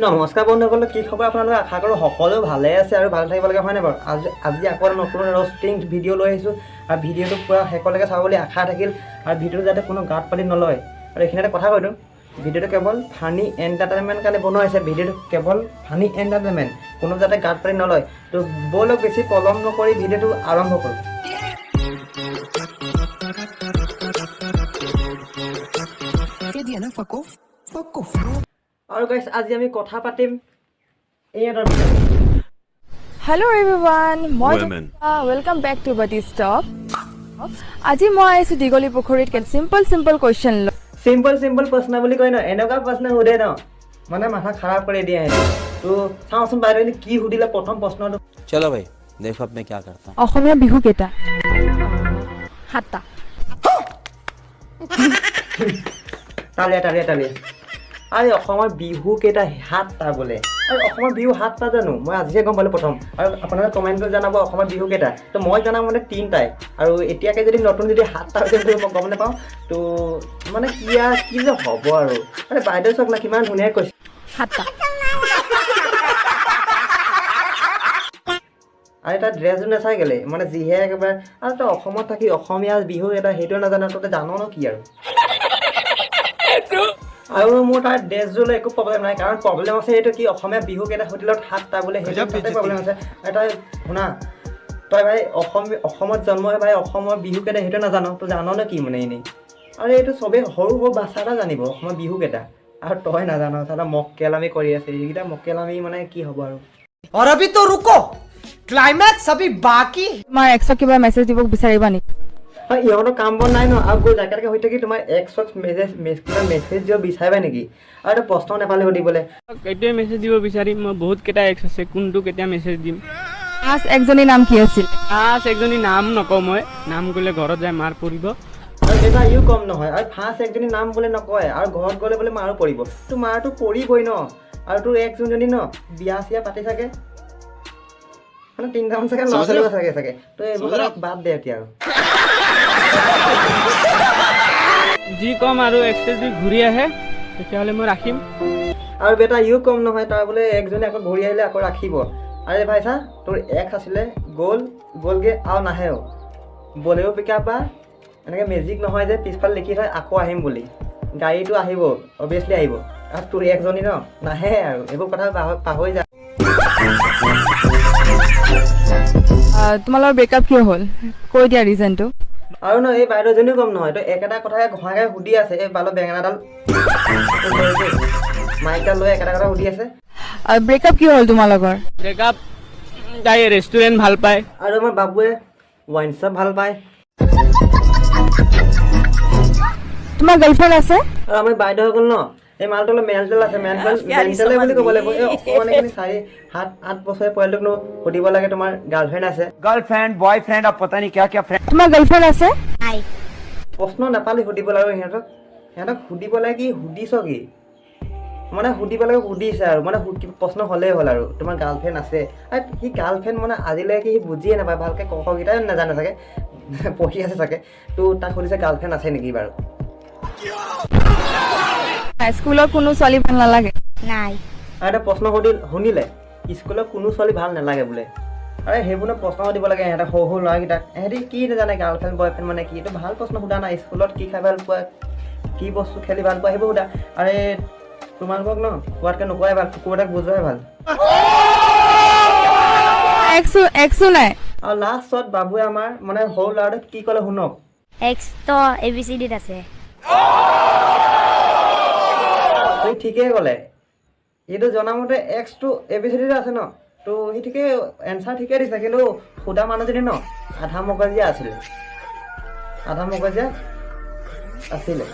নমস্কাৰ বন্ধুসকল, কি খবৰ আপোনালোকে? আশা কৰোঁ সকলো ভালে আছে আৰু ভালে থাকিব লাগে, হয়নে বাৰু? আজি আকৌ এটা নতুন ৰষ্টিং ভিডিঅ' লৈ আহিছোঁ আৰু ভিডিঅ'টো পূৰা শেষলৈকে চাব বুলি আশা থাকিল আৰু ভিডিঅ'টো যাতে কোনো গাঁত পাতি নলয়। আৰু এইখিনিতে কথা কৈ দিওঁ, ভিডিঅ'টো কেৱল ফানি এণ্টাৰটেইনমেণ্ট কাৰণে বনোৱা হৈছে। ভিডিঅ'টো কেৱল ফানি এণ্টাৰটেইনমেণ্ট, কোনো যাতে গাঁত পাতি নলয়। তো ব'লক, বেছি পলম নকৰি ভিডিঅ'টো আৰম্ভ কৰোঁ। আৰু গাইছ, আজি আমি কথা পাতিম ইহঁতৰ বিষয়ে। হেল্ল' এভৰিৱান, মই Women. Welcome back to Buddy Stop. আজি মই আহিছোঁ দীঘলী পুখুৰীত চিম্পল চিম্পল কুৱেশ্যন লৈ। চিম্পল চিম্পল প্ৰশ্ন বুলি কয় ন, এনেকুৱা প্ৰশ্ন সোধে ন, মানে মাথা খাৰাপ কৰি দিয়ে সিহঁতে। তো চাওঁচোন বাইদেউ কি সুধিলে প্ৰথম প্ৰশ্নটো। चलो भाई, देखो अब मैं क्या करता हूँ। অসমীয়া বিহু কেইটা? সাতটা। তালিয়া তালিয়া তালিয়া। আৰে, অসমৰ বিহু কেইটা? সাতটা বোলে। আৰু অসমৰ বিহু সাতটা জানো? মই আজিহে গম পালোঁ প্ৰথম। আৰু আপোনালোকে কমেণ্ট কৰি জনাব অসমৰ বিহু কেইটা। তো মই জনা মানে তিনিটাই, আৰু এতিয়াকে যদি নতুন যদি সাতটা হৈছে বুলি মই গম নাপাওঁ। তো মানে কি আৰু কি যে হ'ব আৰু, মানে বাইদেউ চাওক না, কিমান ধুনীয়াকৈ কৈছে। সাতটা। আৰু তাৰ ড্ৰেছটো নাচাই গ'লে মানে যিহে একেবাৰে। আৰু তই অসমত থাকি অসমীয়া বিহু এটা সেইটো নাজান, তই জান ন কি আৰু? আৰু মোৰ তাৰ ড্ৰেছযোৰলৈ একো প্ৰব্লেম নাই, কাৰণ প্ৰব্লেম আছে এইটো কি, অসমীয়া বিহু কেইটা সুধিলত সাতটা বোলে, সেইটো তাতে প্ৰব্লেম আছে। আৰু তই শুনা, তই ভাই অসমত জন্ম হৈ ভাই অসমৰ বিহু কেইটা সেইটো নাজান, তই জান নে কি মানে এনেই? আৰু এইটো চবেই সৰু সৰু বাচ্ছা এটা জানিব অসমৰ বিহু কেইটা, আৰু তই নাজান। চালা মক্কেলামি কৰি আছে এইকেইটা, মক্কেলামি মানে কি হ'ব আৰু। और अभी तो रुको, क्लाइमैक्स अभी बाकी है। তোমাৰ এক্সক কিবা মেছেজ দিব বিচাৰিবা নেকি? হয়, ইহঁতৰ কাম বন নাই ন আৰু, গৈ জাকেটকে হৈ থাকি তোমাৰ এক্সক মেছেজ কিবা মেছেজ দিব বিচাৰিবা নেকি? আৰু এটা প্ৰশ্ন নাপালে সুধিবলৈ। এইটোৱে মেছেজ দিব বিচাৰিম, মই বহুত কেইটা এক্স আছে, কোনটো কেতিয়া মেছেজ দিম। লাষ্ট একজনীৰ নাম কি আছিল? ফাৰ্ষ্ট একজনী নাম নকওঁ মই, নাম ক'লে ঘৰত যায় মাৰ পৰিব। আৰু এটা ইও কম নহয়, আৰু ফাৰ্ষ্ট একজনী নাম বোলে নকয় আৰু ঘৰত গ'লে বোলে মাৰো পৰিব। তোৰ মাৰটো পৰিবই ন। আৰু তোৰ এক্স যোনজনী ন, বিয়া চিয়া পাতি চাগে মানে তিনিটামান চাগে ল'ৰা ছোৱালীও চাগে। তই এইবোৰ কথা বাদ দে এতিয়া আৰু। যি ক'ম আৰু, এক্সে যদি ঘূৰি আহে তেতিয়াহ'লে মই ৰাখিম। আৰু বেটা ইও কম নহয়, তাৰ বোলে একজনী আকৌ ঘূৰি আহিলে আকৌ ৰাখিব। আৰে ভাই চা, তোৰ এক্স আছিলে, গ'ল গ'লগৈ আৰু নাহেও। বলেও পিক আপ বা এনেকৈ মেজিক নহয় যে পিছফালে লিখি থয় আকৌ আহিম বুলি। গাড়ীটো আহিব, অভিয়াছলি আহিব। আৰু তোৰ একজনী ন নাহে আৰু, এইবোৰ কথা পাহৰি যা। তোমালোকৰ ব্ৰেকআপ কিয় হ'ল, কৈ দিয়া ৰিজনটো। আৰু ন এই বাইদেউজনীও কম নহয়, তই একেটা কথাকে ঘঁহাই ঘঁহাই সুধি আছে। এই বালৰ বেঙেনাডাল মাইকডাল লৈ একেটা কথা সুধি আছে। ব্ৰেকআপ কিয় হ'ল তোমালোকৰ? ব্ৰেকআপ, তাই ৰেষ্টুৰেণ্ট ভাল পায়। আৰু আমাৰ বাবুৱে ৱাইন শ্বপ ভাল পায়। তোমাৰ গাৰ্লফ্ৰেণ্ড আছে? আৰু আমাৰ বাইদেউসকল ন, এই মালটো অলপ মেণ্টেল আছে, মেণ্টেল মেণ্টেলে বুলি ক'ব লাগিব। এই অকণমান এইখিনি 4, 7, 8 বছৰীয়া পোৱালিটোকনো সুধিব লাগে তোমাৰ গাৰ্লফ্ৰেণ্ড আছে? गर्लफ्रेंड, बॉयफ्रेंड, अब पता नहीं क्या क्या फ्रेंड। তোমাৰ গাৰ্লফ্ৰেণ্ড আছে? নাই। প্ৰশ্ন নাপালি সুধিব লাগে সিহঁতক সুধিব লাগে কি সুধিছ কি, মানে সুধিব লাগে সুধিছে আৰু, মানে প্ৰশ্ন হ'লেই হ'ল আৰু তোমাৰ গাৰ্লফ্ৰেণ্ড আছে। আৰু সি গাৰ্লফ্ৰেণ্ড মানে আজিলৈকে সি বুজিয়ে নাপায় ভালকৈ, ক খকেইটাই নাজানে চাগে, পঢ়ি আছে চাগে। তো তাক সুধিছে গাৰ্লফ্ৰেণ্ড আছে নেকি বাৰু। স্কুলৰ কোনো ছোৱালী ভাল নালাগে? নাই। আৰু এটা প্ৰশ্ন শুনিলে, স্কুলৰ কোনো ছোৱালী ভাল নালাগে বোলে। আৰে, সেইবোৰ প্ৰশ্ন সুধিব লাগে সিহঁতে সৰু সৰু ল'ৰাকেইটাক, সিহঁতি কি নাজানে গাৰ্লফ্ৰেণ্ড বয়ফ্ৰেণ্ড মানে কি। এইটো ভাল প্ৰশ্ন সোধা নাই। স্কুলত কি খাই ভাল পোৱা, কি বস্তু খেলি ভাল পোৱা, সেইবোৰ সোধা। আৰে তোমালোকক ন কোৱাতকৈ নোকোৱাই ভাল, কুকুৰ এটাক বুজোৱাই ভাল। এক্সো নাই? আৰু লাষ্টত বাবুৱে আমাৰ মানে সৰু ল'ৰাটোক কি ক'লে শুনক। এক্সটো এ বি চি ডিত আছে। সি ঠিকেই ক'লে, এইটো জনামতে এক্সটো এ বি চি ডিত আছে ন। তো সি ঠিকেই এনচাৰ ঠিকেই দিছে, কিন্তু সোধা মানুহজনী ন আধা মগজীয়া আছিলে, আধা মগজীয়া আছিলে।